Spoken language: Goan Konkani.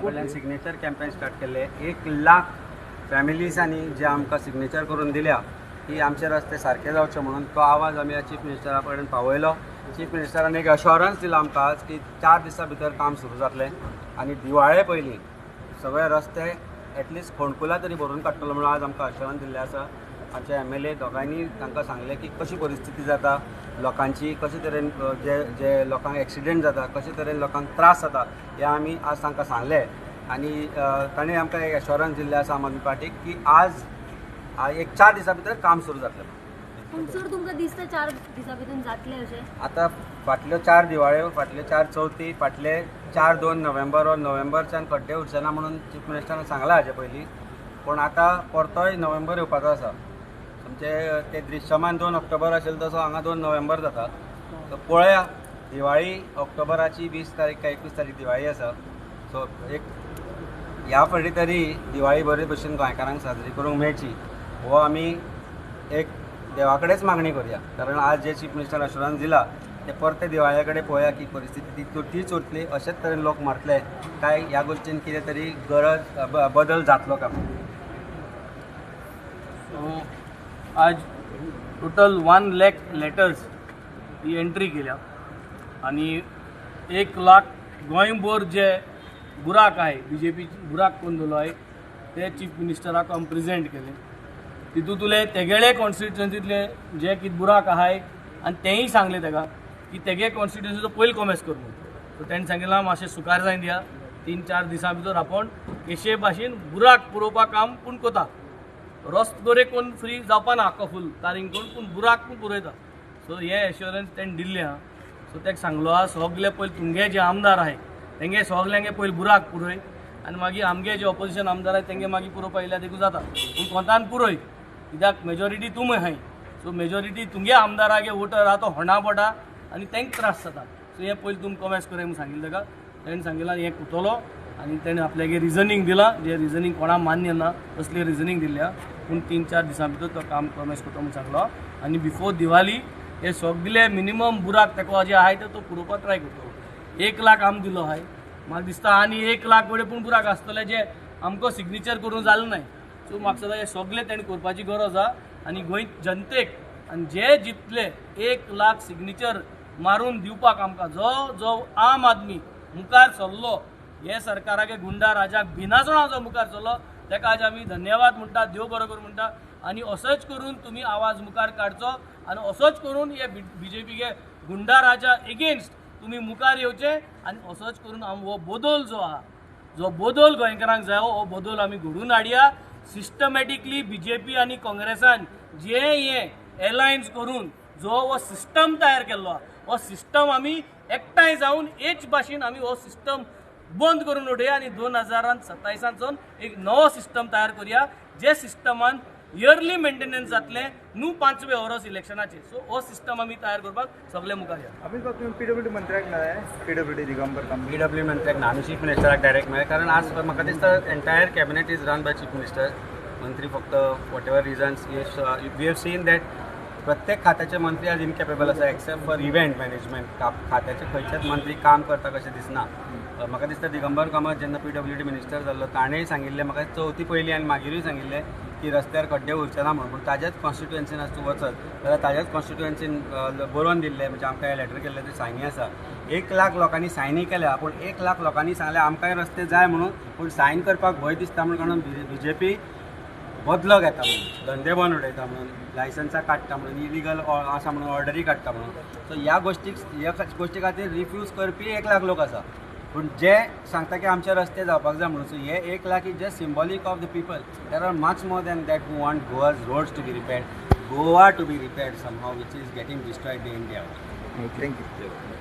कडल्यान सिग्नेचर कॅम्पेन स्टार्ट केल्ले. 1 लाख फॅमिलीजांनी जे आमकां सिग्नेचर करून दिल्या की आमचे रस्ते सारके जावचे म्हणून, तो आवाज आमी चीफ मिनिस्टरा कडेन पावयलो. चीफ मिनिस्टरान एक अशोरन्स दिला आमकां आज की 4 दिसां भितर काम सुरू जातलें आनी दिवाळे पयलीं सगळे रस्ते एटलिस्ट फोंडकुलां तरी भरून काडटलो म्हणून आज आमकां अशोरन्स दिल्लें आसा. आमचे एमएलए दोगांयनी तांकां सांगलें की कशी परिस्थिती जाता लोकांची, कशे तरेन जे जे लोकांक एक्सिडेंट जाता, कशे तरेन लोकांक त्रास जाता, हें आमी आज तांकां सांगलें. आनी ताणें आमकां एक एश्योरन्स दिल्लें आसा आम आदमी पार्टीक की आज एक 4 दिसां भितर काम सुरू जातलें. पूण सर, तुमकां दिसता 4 दिसां भितर जातलें अशें? आतां फाटल्यो चार दिवाळ्यो, फाटल्यो चार चवथी, फाटले चार दोन नोव्हेंबर वा नोव्हेंबरच्यान खड्डे उरचे ना म्हणून चीफ मिनिस्टरान सांगलां हाजे पयलीं. पूण आतां परतोय नोव्हेंबर येवपाचो आसा. आमचे ते दृश्यमान 2 ऑक्टोबर आशिल्लो तसो हांगा 2 नोव्हेंबर जाता. सो पळया, दिवाळी ऑक्टोबराची 20 तारीख काय 21 तारीख दिवाळी आसा. सो एक ह्या फावटी तरी दिवाळी बरे भशेन गोंयकारांक साजरी करूंक मेळची हो आमी एक देवा कडेच मागणी करुया. कारण आज जे चीफ मिनिस्टर अशुरन्स दिला ते परते दिवाळे कडेन पळोवया की परिस्थिती ती तीच उरतली, अशेच तरेन लोक मरतले काय ह्या गोश्टीन कितें तरी गरज बदल जातलो काय म्हणून. सो आज टोटल 1 लॅक लेटर्स ही एंट्री केल्या आनी 1 लाख गोंयभर जे बुराक आहे, बीजेपी बुराक करून दवरलो आहे, ते चीफ मिनिस्टराक आमी प्रेजेंट केले. तितूंतले तेगेले कॉन्स्टिट्युएन्सीतले जे कितें बुराक आहाय आनी तेंय सांगलें तेका की तेगे कॉन्स्टिट्युएन्सीचो पयलीं कोमेस कर म्हणून. सो तेणें सांगिलां, मातशें सुकार जायन दिया, 3-4 दिसां भितर आपूण केशे भाशेन बुराक पुरोवपाक काम पूण कोता. रस्तो बरे कोण फ्री जावपा ना आख्खो फूल तारींग कोण, पूण बुराक पूण पुरयता. सो हे एश्योरन्स तेणें दिल्लें आहा. सो ताका सांगलो आहा, सगले पयलीं तुमगे जे आमदार आहाय तेंगे सगल्यांगे पयलीं बुराक पुरय आनी मागीर आमगे जे ऑपोजिशन आमदार आहाय तेंगे मागीर पुरोवपा येयल्यार देखून जाता. पूण कोंतान पुरय, कित्याक मेजॉरिटी तुमी आहाय. सो मेजॉरिटी तुमगे आमदारागे वोटर आहा तो होणा पडटा आनी तांकां त्रास जाता. सो हें पयलीं तुमी कोमेस कराय म्हणून सांगिल्लें ताका. तेणें सांगिलां हें कुतलो आनी तेणें आपल्यागे रिजनींग दिलां, जें रिजनींग कोणाक मान्य ना तसलें रिजनींग दिल्लें आहा. पूण 3-4 दिसां भितर तो काम कोमेस करता म्हणून सांगलो आनी बिफोर दिवाळी हे सगले मिनिमम बुराक ताका जे आहाय ते तो पुरोवपाक ट्राय करतलो. 1 लाख आम दिलो आहाय, म्हाका दिसता आनी 1 लाख कडेन पूण बुराक आसतले जे आमकां सिग्नेचर करूंक जालें नाय. सो म्हाका दिसता हे सगळे तेणें करपाची गरज आहा आनी गोंय जनतेक आनी जे जितले 1 लाख सिग्नेचर मारून दिवपाक आमकां जो जो आम आदमी मुखार सरलो, हे सरकाराके गुंडा राजाक भिनासतना जो मुखार सरलो, ताका आज आमी धन्यवाद म्हणटा, देव बरो करूं म्हणटा. आनी असोच करून तुमी आवाज मुखार काडचो आनी असोच करून हे बीजेपीके गुंडा राजा एगेन्स्ट तुमी मुखार येवचे आनी असोच करून आम हो बदल जो आहा, जो बदल गोंयकारांक जाय, हो बदल आमी घडोवन हाडया. सिस्टमॅटिकली बीजेपी आनी काँग्रेसान जे हे एलायन्स करून जो हो सिस्टम तयार केल्लो आहा, हो सिस्टम आमी एकठांय जावन हेच भाशेन आमी हो सिस्टम बंद करून उडया आनी 2027सान एक नवो सिस्टम तयार करुया, जे सिस्टमान इयरली मेंटेनन्स जातलें, न्हू पांचवे वरस इलेक्शनाचे. सो हो सिस्टम आमी तयार करपाक सगळे मुखार या. अमित बाब, तुम्ही पीडब्ल्यूडी मंत्र्याक मेळ्ळे? पीडब्ल्यूडी दिगंबर कामत. पीडब्ल्यू मंत्र्याक ना, आमी चीफ मिनिस्टराक डायरेक्ट मेळ्ळे. कारण आज म्हाका दिसता entire cabinet is run by chief minister. मंत्री फक्त whatever reasons, we have seen that प्रत्येक खात्याचे मंत्री आज इनकेपेबल आसा, एक्सेप्ट फॉर इव्हेंट मॅनेजमेंट खात्याचे खंयचेच मंत्री काम करता कशें दिसना. म्हाका दिसता दिगंबर कामत जेन्ना पीडब्ल्यूडी मिनिस्टर जाल्लो, ताणेंय सांगिल्लें म्हाका चवथी पयलीं आनी मागीरूय सांगिल्लें की रस्त्यार खड्डे उरचे ना म्हणून. पूण ताज्याच कॉन्स्टिट्युएन्सीन आज तूं वचत जाल्यार ताज्याच कॉन्स्टिट्युएन्सीन बरोवन दिल्लें, म्हणजे आमकां हे लेटर केल्लें, ते सायनी आसा. 1 लाख लोकांनी सायनी केल्या, पूण 1 लाख लोकांनी सांगलें आमकांय रस्ते जाय म्हणून, पूण सायन करपाक भंय दिसता म्हणून. कारण बीजेपी बदलो घेता म्हणून, धंदे बंद उडयता म्हणून, लायसन्सां काडटा म्हणून, इलिगल आसा म्हणून ऑर्डरी काडटा म्हणून. सो ह्या गोश्टी खातीर रिफ्यूज करपी 1 लाख लोक आसा, पूण जे सांगता की आमचे रस्ते जावपाक जाय म्हणून. सो हे 1 lakh is just symbolic of the people. There are much more than that who want Goa's roads to be repaired, Goa to be repaired somehow, which is getting destroyed day in, day out. Thank you.